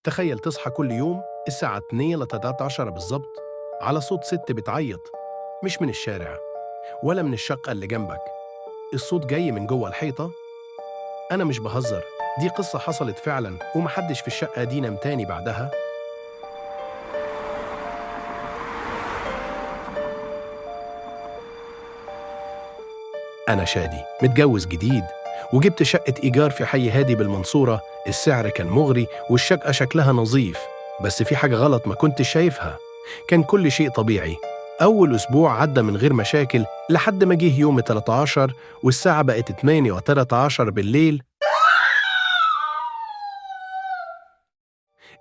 تخيل تصحى كل يوم الساعة 2:13 بالظبط على صوت ست بتعيط، مش من الشارع ولا من الشقة اللي جنبك، الصوت جاي من جوه الحيطة. أنا مش بهزر، دي قصة حصلت فعلا ومحدش في الشقة دي نام تاني بعدها. أنا شادي، متجوز جديد وجبت شقة إيجار في حي هادي بالمنصورة. السعر كان مغري والشقة شكلها نظيف، بس في حاجة غلط ما كنتش شايفها. كان كل شيء طبيعي. أول أسبوع عدى من غير مشاكل لحد ما جه يوم 13 والساعة بقت 2:13 بالليل.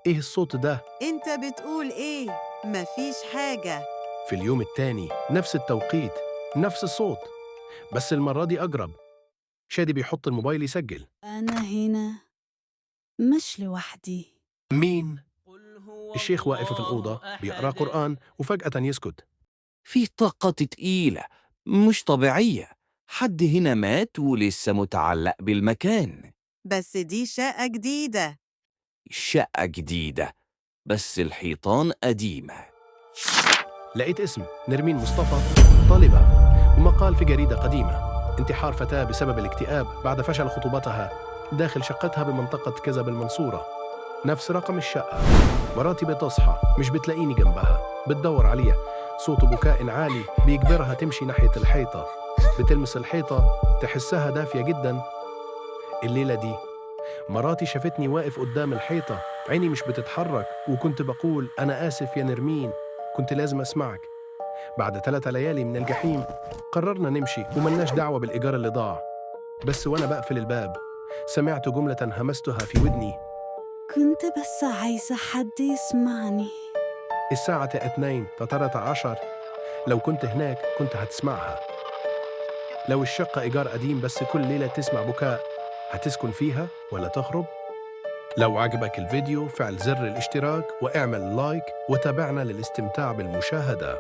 إيه الصوت ده؟ انت بتقول ايه؟ مفيش حاجة. في اليوم التاني نفس التوقيت نفس الصوت، بس المرة دي أقرب. شادي بيحط الموبايل يسجل. أنا هنا مش لوحدي. مين؟ الشيخ واقف في الأوضة بيقرأ قرآن وفجأة يسكت. في طاقة تقيلة مش طبيعية، حد هنا مات ولسه متعلق بالمكان. بس دي شقة جديدة. شقة جديدة بس الحيطان قديمة. لقيت اسم نرمين مصطفى، طالبة، ومقال في جريدة قديمة: انتحار فتاة بسبب الاكتئاب بعد فشل خطوبتها داخل شقتها بمنطقة كذا بالمنصورة. نفس رقم الشقة. مراتي بتصحى مش بتلاقيني جنبها، بتدور عليا. صوت بكاء عالي بيجبرها تمشي ناحية الحيطة. بتلمس الحيطة تحسها دافية جدا. الليلة دي مراتي شافتني واقف قدام الحيطة، عيني مش بتتحرك، وكنت بقول أنا آسف يا نرمين، كنت لازم أسمعك. بعد 3 ليالي من الجحيم قررنا نمشي وملناش دعوة بالإيجار اللي ضاع. بس وأنا بقفل الباب سمعت جملة همستها في ودني: كنت بس عايزة حد يسمعني. الساعة 2:13. لو كنت هناك كنت هتسمعها. لو الشقة إيجار قديم بس كل ليلة تسمع بكاء، هتسكن فيها ولا تهرب؟ لو عجبك الفيديو فعل زر الاشتراك واعمل لايك وتابعنا للاستمتاع بالمشاهدة.